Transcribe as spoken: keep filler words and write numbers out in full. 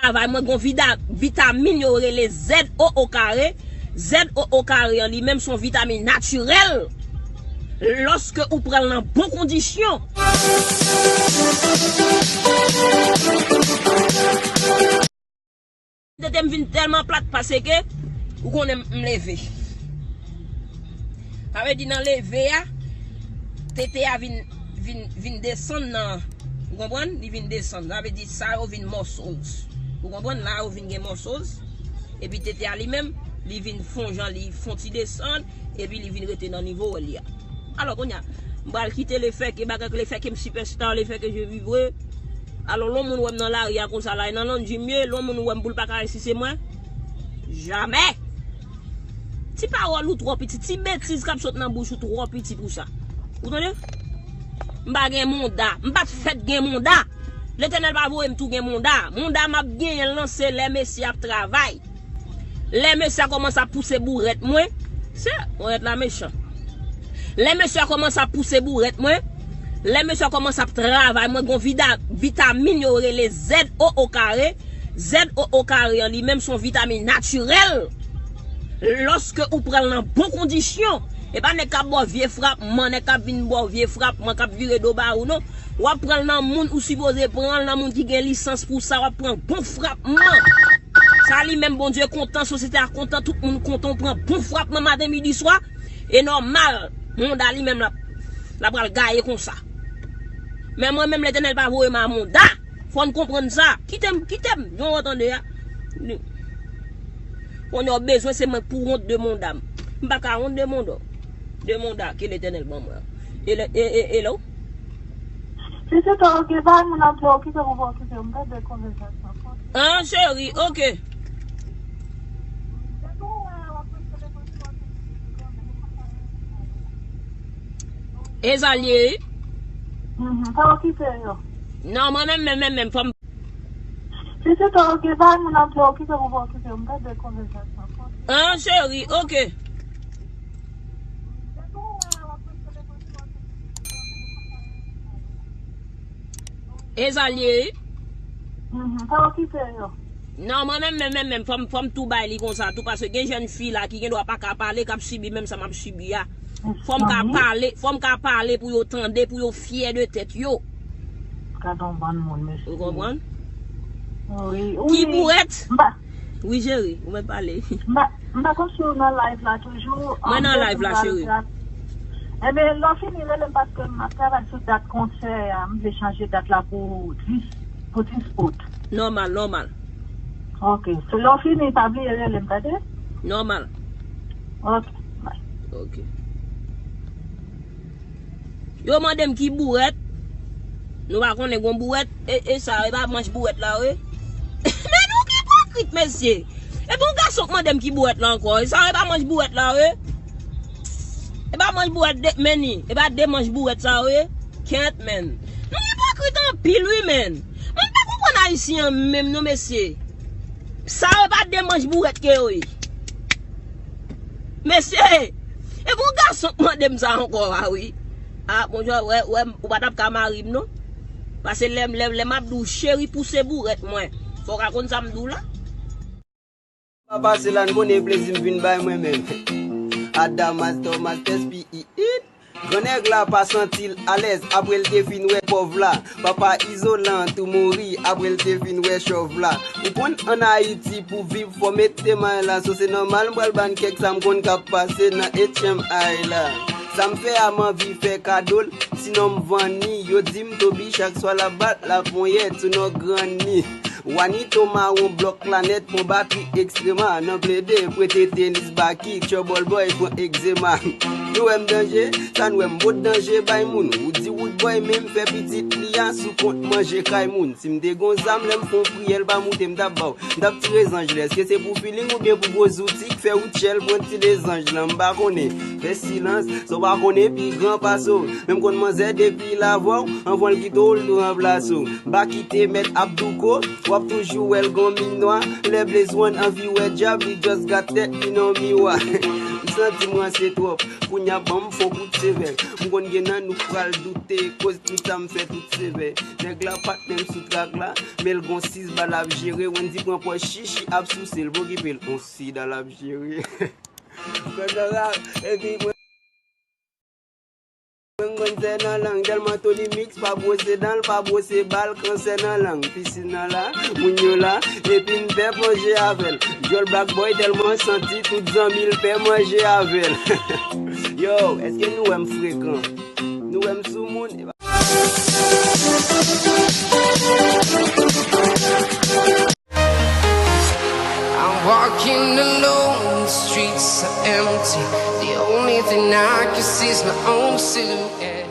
Travay mwen gon vida, vitamin yo rele Z O O kare. Z O O kare an li menm se yon vitamin natirèl. Lòske ou pran l nan bon kondisyon. Tete m vin tèlman plat paske ou konnen m leve. Sa vle di nan leve a, tete a vin, vin, vin desann nan, ou konprann? Li vin desann. Sa vle di sa yo vin muscles. Ou konprann? La yo vin gen muscles. Epi tete a li menm, li vin fon jan li fon ti desann, epi li vin rete nan nivo wè li a. Alò kounye a, m pral kite le fè ke bagay, le fè ke m sipèsta, le fè ke je vivre. Alò lè yon moun wè m nan lari a konsa la, e nan lannji m ye, lè yon moun wè m pou l pa ka resise mwen. Jamè! Ti pawòl ou twò piti, ti betiz k ap sot nan bouch ou twò piti pou sa. Ou tande? M pa gen monda, m pa t fèt gen monda. Letènèl pa voye m tou gen monda. Monda m ap genyen l nan se lè mesye ap travay. Lè mesye a kòmanse ap pouse bourèt mwen, se bourèt la mechan. Lè mesye a kòmanse ap pouse bourèt mwen, lè mesye a kòmanse ap travay, mwen gon vida, vitamin yo rele Z O O kare. Z O O kare an li menm se yon vitamin natirèl. Lòske ou pran l nan bon kondisyon, e pa nèg k ap ba w vye frapman, nèg k ap vin ba w vye frapman, k ap vire do ba ou non. W ap pran l nan moun ou sipoze pran l, nan moun ki gen lisans pou sa, w ap pran bon frapman. Sa li menm Bondye kontan, sosyete a kontan, tout moun kontan, w pran bon frapman maten, midi, swa. E nòmal, monda li menm l ap, l ap pral gaye konsa. Men mwen menm Letènèl pa voye m a monda. Fò n konprann sa. Kite m, kite m, jan w tande a. Kounye a w bezwen se mwen pou wont de monda m. M pa ka wont de monda w. De monda ke Letènèl ban mwen an. E lè, e, e, e lè w? Si se ta oke, bay moun ap di okipe pou pa okipe, m pèdi konvèsasyon. An, cheri, oke. E sa l ye, wi. Mhm, pa okipe yo. Non, mwen menm, menm, menm, menm, fò m Si se ta oke, bay moun ap di okipe pou pa okipe, m pèdi konvèsasyon. An, cheri, oke. E sa l ye, wi. Mhm, pa okipe yo. Non, mwen menm, menm, menm, menm, fò m, fò m tou bay li konsa, tou, paske gen jèn fi la ki gen dwa pa ka pale, k ap sibi menm sa m ap sibi a. Fò m ka pale, fò m ka pale pou yo tande, pou yo fyè de tèt yo. Gad yon bann moun, mesye. Ou konprann? Wi, wi. Ki bourèt? M pa Wi, cheri, ou mèt pale. M pa, m pa konn si w nan live la toujou. Mwen nan live la, cheri. Ebyen, lè w fini, rele m paske m ap travay sou dat konsè a. M vle chanje dat la pou dis, pou dis out. Nòmal, nòmal. Ok. So, lè w fini, pa bliye rele m, tande? Nòmal. Ok. Bye. Ok. Yo mande m ki bourèt. Nou pa konnen gon bourèt. E, e sa, e pa manch bourèt la, wi. Men nou ki ipokrit, mesye. Epi yon gason k mande m ki bourèt la ankò. E sa, e pa manch bourèt la, wi. E pa manch bourèt de, men ni. E pa de manch bourèt sa, wi. Kèt, men. Nou ipokrit anpil, wi, men. Mwen pa konprann Ayisyen an menm, non, mesye. Sa yo pa de manch bourèt ke yo ye. Mesye, e bon gason k mande m sa ankò a wi. A, bon, jan wè, wè, ou pa t ap ka mari m non. Paske lè, lè, lè m ap di w cheri pouse bourèt mwen, fò w ka konn sa m di w la. Pa pase la, n konnen plezi m vin bay mwen menm. Adamas Thomas S P I. Grannèg la pa santi l alèz apre l te fin wè pòv la. Papa Izolan tou mouri apre l te fin wè chòv la. Ou konn ann Ayiti pou viv fò mete may la. So se nòmal m pral ban kèk sa m konn k ap pase nan H M I la. Sa m fè a m anvi fè kado l. Sinon m vann li. Yo di m Toby chak swa l ap bat laponyèt sou non grann li. Wanito mawon blòk la nèt pon batri ekstrema nan plede prete tenis baki tchòbòl bòy pran egzema. Nou wè m danje, sa n wè m bòt danje bay moun. Ou di wood bòy men m fè pitit li a sou kont manje kay moun. Si m te gon zam lè m fon priyè l pa moute m t ap ba w. M t ap tire zanj lè. Èske se pou feeling oubyen pou gwo zouti k fè ou tchèl pran ti lezanj lan? M pa konnen. Fè silans, sa w pa konnen pi gran pase w. Men m konn manzè depi l avè w, anvan l kite w, l tou ranplase w. M pa kite mèt Abdouko, w ap toujou wè l gon min nwa. Lè Blaze One anvi wè dyab, li just gad tèt li nan miwa. Santi m ranse twòp, kounye a ban m fon kout sevè. M konn gen nan nou k pral doute, koz tout sa m fè tout sevè. Nèg la pa t menm sou trak la, men l gon sis bal ap jere. Wendy pran pòz chichi ap souse l, pa okipe l, on sida l ap jere. Konn sa, epi mwen. Mwen konn sè nan lang, tèlman Tony Mix pa bwose dan l, pa bwose bal, kansè nan lang. Pisin nan la, moun yo la, epi n fè plonje avè l. Djòl Black Boy tèlman santi, tout zanmi l fè manje avè l. Yo, èske nou wè m frekan? Nou wè m sou moun? I'm walking alone, the streets are empty. The only thing I can see is my own silhouette.